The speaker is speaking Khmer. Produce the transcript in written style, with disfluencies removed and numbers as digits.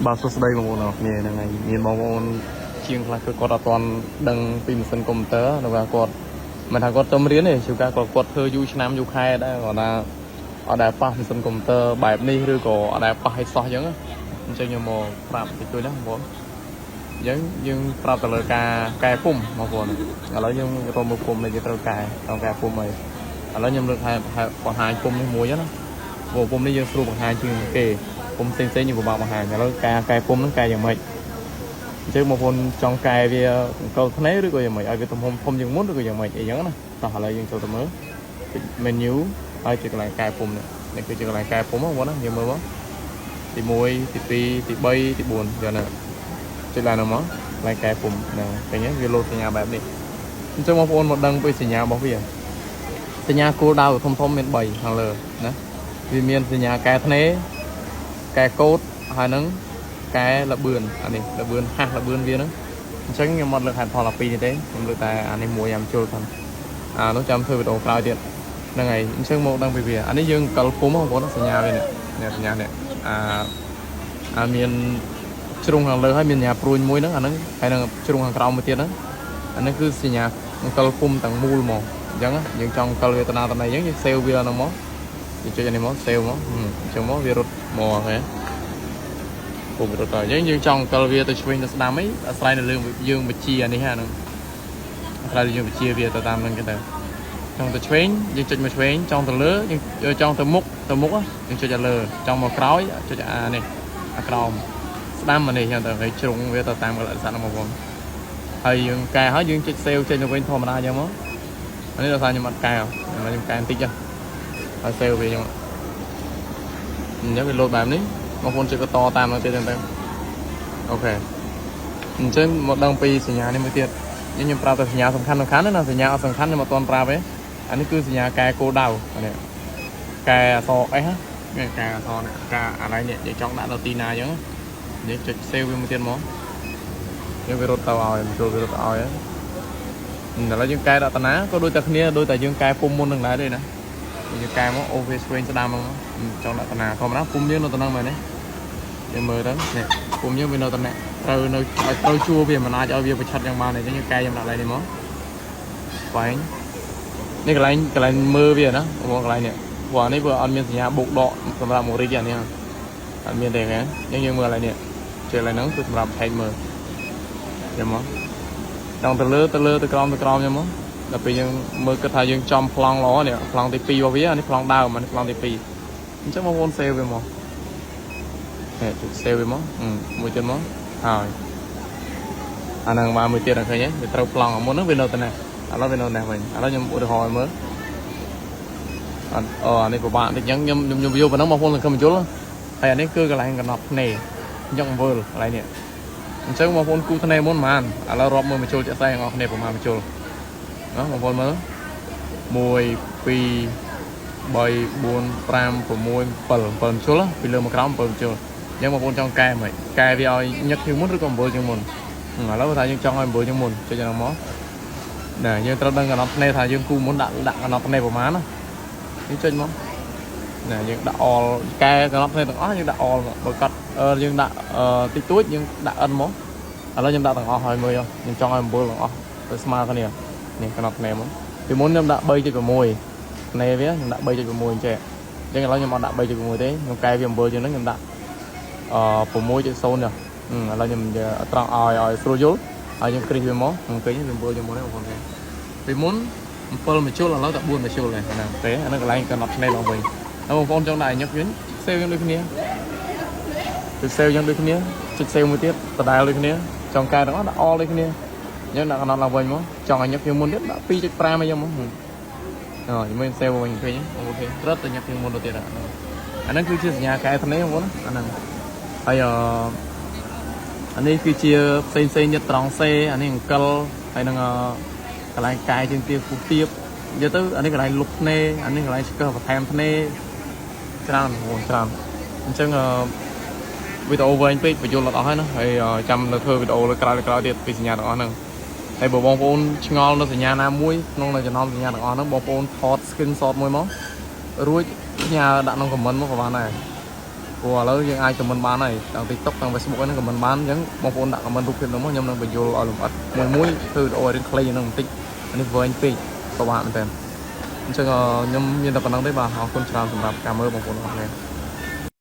បាទសួស្តីបងប្អូនអរគ្នាហ្នឹងហើយមានបងប្អូនជាងខ្លះគឺគាត់អត់ទាន់ដឹងពីម៉ាស៊ីនកុំព្យូទ័រនៅថាគាត់មិនថាគាត់ទៅរៀនទេជួនកាលគាត់គាត់ធ្វើយូរឆ្នាំយូរខែដែរគាត់ថាអត់ដែលប៉ះម៉ាស៊ីនកុំព្យូទ័របែបនេះឬក៏អត់ដែលប៉ះឲ្យសោះអញ្ចឹងអញ្ចឹងខ្ញុំមកប្រាប់តិចតួចណាបងប្អូនអញ្ចឹងយើងប្រាប់ទៅលើការកែពុំបងប្អូនឥឡូវយើងរកមើលពុំដែលយើងត្រូវកែត្រូវកែពុំអីឥឡូវខ្ញុំលើកឲ្យបង្ហាញពុំនេះមួយណាព្រោះពុំនេះយើងស្រួលបង្ហាញជាងគេ ពុំផ្សេងផ្សេងយើងពិបាកបង្ហាញឥឡូវការកែពុំហ្នឹងកែយ៉ាងម៉េចអញ្ចឹងបងប្អូនចង់កែវាអង្គលធ្នេឬក៏យ៉ាងម៉េចឲ្យវាទំហំធំជាងមុនឬក៏យ៉ាងម៉េចអីចឹងណាតោះឥឡូវយើងចូលទៅមើល menu ហើយជាកន្លែងកែពុំនេះនេះគឺជាកន្លែងកែពុំបងប្អូនណាយើងមើលមកទី1ទី2ទី3ទី4យ៉ាងណាចុចឡើងនោះមកកន្លែងកែពុំហ្នឹងឃើញទេវាលោតសញ្ញាបែបនេះអញ្ចឹងបងប្អូនមកដឹងពីសញ្ញារបស់វាសញ្ញាគោលដៅធំធំមាន3ខាងលើណាវាមានសញ្ញាកែធ្នេ កែកូតហើយនឹងកែលបឿនអានេះលបឿនហាស់លបឿនវាហ្នឹងអញ្ចឹងខ្ញុំអត់លើកហេតុផលអាពីរនេះទេខ្ញុំលើកតែអានេះមួយចាំជុលហ្នឹងអានោះចាំធ្វើវីដេអូក្រោយទៀតហ្នឹងហើយអញ្ចឹងមកដឹងពីវាអានេះយើងកលពុំបងប្អូនសញ្ញាវានេះនេះសញ្ញានេះអាអាមានជ្រុងខាងលើហើយមានសញ្ញាព្រួញមួយហ្នឹងអាហ្នឹងហើយនឹងជ្រុងខាងក្រោមមួយទៀតហ្នឹងអាហ្នឹងគឺសញ្ញាអង្គលពុំទាំងមូលមកអញ្ចឹងយើងចង់អង្គលវេទនាតន័យអញ្ចឹងយើង save វាហ្នឹងមកយើងចុចអានេះមក save មកអញ្ចឹងមកវារត់មកហ៎ ពុំរត់ទៅអញ្ចឹងយើងចង់កិលវាទៅឆ្វេងទៅស្ដាំអីអាស្រ័យនៅលើយើងបញ្ជាអានេះហ្នឹងអាស្រ័យលើយើងបញ្ជាវាទៅតាមហ្នឹងគេទៅចង់ទៅឆ្វេងយើងចុចមកឆ្វេងចង់ទៅលើយើងចង់ទៅមុខទៅមុខយើងចុចឲ្យលើចង់មកក្រោយចុចអានេះអាក្រោមស្ដាំអានេះចឹងទៅហើយជ្រុងវាទៅតាមកលៈស័កហ្នឹងបងប្អូនហើយយើងកែហើយយើងចុច save ចេញទៅវិញធម្មតាអញ្ចឹងមកអានេះដោយសារខ្ញុំអត់កែខ្ញុំកែបន្តិចហើយ save វាអញ្ចឹងអញ្ចឹងវាលោតបែបនេះបងប្អូនចុចបន្តតាមនោះទៀតទៅOK អញ្ចឹងមកដឹងពីសញ្ញានេះមួយទៀតខ្ញុំប្រាប់តែសញ្ញាសំខាន់សំខាន់ណាសញ្ញាអត់សំខាន់ខ្ញុំអត់ទាន់ប្រាប់ទេអានេះគឺសញ្ញាកែគោលដៅអានេះកែអក្សរ S នេះកែអក្សរនេះកែអានេះយើងចង់ដាក់នៅទីណាអញ្ចឹងយើងចុច save វាមួយទៀតមកយើងវារត់ទៅឲ្យចូលវារត់ទៅឲ្យឥឡូវយើងកែដាក់តាណាក៏ដូចតែគ្នាដូចតែយើងកែពុំមុននឹងដែរទេណាយើងកែមកអូវាឆ្វេងស្ដាំហ្នឹងចង់ដាក់តាណាធម្មតាពុំយើងនៅតំណឹងមែនទេយើងមើលទៅនេះពុំយើងវានៅតំណែងត្រូវនៅឲ្យត្រូវជួវាមិនអាចឲ្យវាប្រឆិតយ៉ាងបានទេអញ្ចឹងយើងកែយើងដាក់កន្លែងនេះមកស្វែងនេះកន្លែងកន្លែងមើលវាណាបងប្អូនកន្លែងនេះព្រោះអានេះវាអត់មានសញ្ញាបុកដកសម្រាប់មករីកអានេះអត់មានទេហ៎អញ្ចឹងយើងមើលកន្លែងនេះជើកន្លែងហ្នឹងគឺសម្រាប់ឆែកមើលចាំមកចង់ទៅលើទៅលើទៅក្រោមទៅក្រោមចឹងមកដល់ពេលយើងមើលគិតថាយើងចំប្លង់ល្អនេះប្លង់ទី2របស់វាអានេះប្លង់ដើមអានេះប្លង់ទី2អញ្ចឹងបងប្អូន save វាមកហេចុច save វាមកមួយទៀតមកហើយអាហ្នឹងមកមួយទៀតឃើញទេវាត្រូវប្លង់មុនហ្នឹងវានៅតែនេះឥឡូវវានៅនេះវិញឥឡូវខ្ញុំឧទាហរណ៍ឲ្យមើលអត់អូអានេះពិបាកតិចអញ្ចឹងខ្ញុំខ្ញុំយកប៉ុណ្ណឹងបងប្អូនសង្ឃឹមយល់ហើយអានេះគឺកន្លែងកំណត់ធ្នេអញ្ចឹងវិលកន្លែងនេះអញ្ចឹងបងប្អូនគូធ្នេមុនប៉ុន្មានឥឡូវរាប់មើលមកចូលជាក់ស្ដែងទាំងអស់គ្នាប្រហែលមកចូលណាបងប្អូនមើល1 2 3 4 5 6 7 7ជុលពីលើមកក្រោម7ជុលអញ្ចឹងបងប្អូនចង់កែមិនកែវាឲ្យញឹកជាងមុនឬក៏9ជាងមុនឥឡូវថាយើងចង់ឲ្យ9ជាងមុនចុចយ៉ាងមកណែយើងត្រូវដឹងកំណត់ធ្នេថាយើងគូមុនដាក់ដាក់កំណត់ធ្នេប្រហែលណាយើងចុចមកណែយើងដាក់ all កែកំណត់ធ្នេទាំងអស់យើងដាក់ all មកបើកាត់យើងដាក់តិចតួចយើងដាក់ n មកឥឡូវខ្ញុំដាក់ទាំងអស់ហើយមើលខ្ញុំចង់ឲ្យ9ទាំងអស់ទៅស្មើគ្នានេះកំណត់ធ្នេមកពីមុនខ្ញុំដាក់3.6ធ្នេវាខ្ញុំដាក់3.6អញ្ចឹងអញ្ចឹងឥឡូវខ្ញុំអត់ដាក់3.6ទេខ្ញុំកែវា9ជាងហ្នឹងខ្ញុំដាក់អឺ6.0ចុះឥឡូវខ្ញុំត្រង់ឲ្យឲ្យស្រួលយល់ហើយយើងគ្រីសវាមកខ្ញុំឃើញវា9ជាងមុនទេបងប្អូនគេពីមុន7មួយជុលឥឡូវតែ4មួយជុលទេហ្នឹងទេអាហ្នឹងកន្លែងកំណត់ធ្នេឡើងវិញហើយបងប្អូនចង់ដាក់ឲ្យញឹកវិញ save យើងដូចគ្នាចុច save យើងដូចគ្នាចុច save មួយទៀតដដែលដូចគ្នាចង់កែទាំងអស់ដាក់ all ដូចគ្នាយើងដាក់កំណត់ឡើងវិញមកចង់ឲ្យញឹកជាងមុនទៀតដាក់2.5អីចឹងមកអូជាមួយ save វិញឃើញ OK ត្រឹមតែញឹកជាងមុនទៅទៀតអាហ្នឹងគឺជាសញ្ញាកែធ្នេបងប្អូនអាហ្នឹងហើយអឺអានេះគឺជាផ្សេងផ្សេងទៀតត្រង់សេអានេះអង្គលហើយនឹងកន្លែងកែជាងទៀបពុះទៀបនិយាយទៅអានេះកន្លែងលុបធ្នេអានេះកន្លែងឆ្កឹះបន្ថែមធ្នេច្រើនបងប្អូនច្រើនអញ្ចឹងអឺវីដេអូវែងពេកបញ្យល់អត់អស់ហើយណាហើយចាំនៅធ្វើវីដេអូលើក្រោយក្រោយទៀតពីសញ្ញាទាំងអស់ហ្នឹងហើយបើបងប្អូនឆ្ងល់នៅសញ្ញាណាមួយក្នុងនៅចំណោមសញ្ញាទាំងអស់ហ្នឹងបងប្អូនថត screenshot មួយមករួចផ្ញើដាក់ក្នុង comment មកក៏បានដែរ។ ព្រោះឥឡូវយើងអាច comment បានហើយទាំង TikTok ទាំង Facebook ហ្នឹង comment បានអញ្ចឹងបងប្អូនដាក់ comment រូបភាពហ្នឹងមកខ្ញុំនឹងបញ្យល់ឲ្យលម្អិតមួយមួយធ្វើវីដេអូឲ្យរឿងខ្លីហ្នឹងបន្តិចនេះវែងពេកពិបាកមែនតើអញ្ចឹងខ្ញុំមានតែប៉ុណ្្នឹងទេបាទអរគុណច្រើនសម្រាប់ការមើលបងប្អូនអរគ្នា។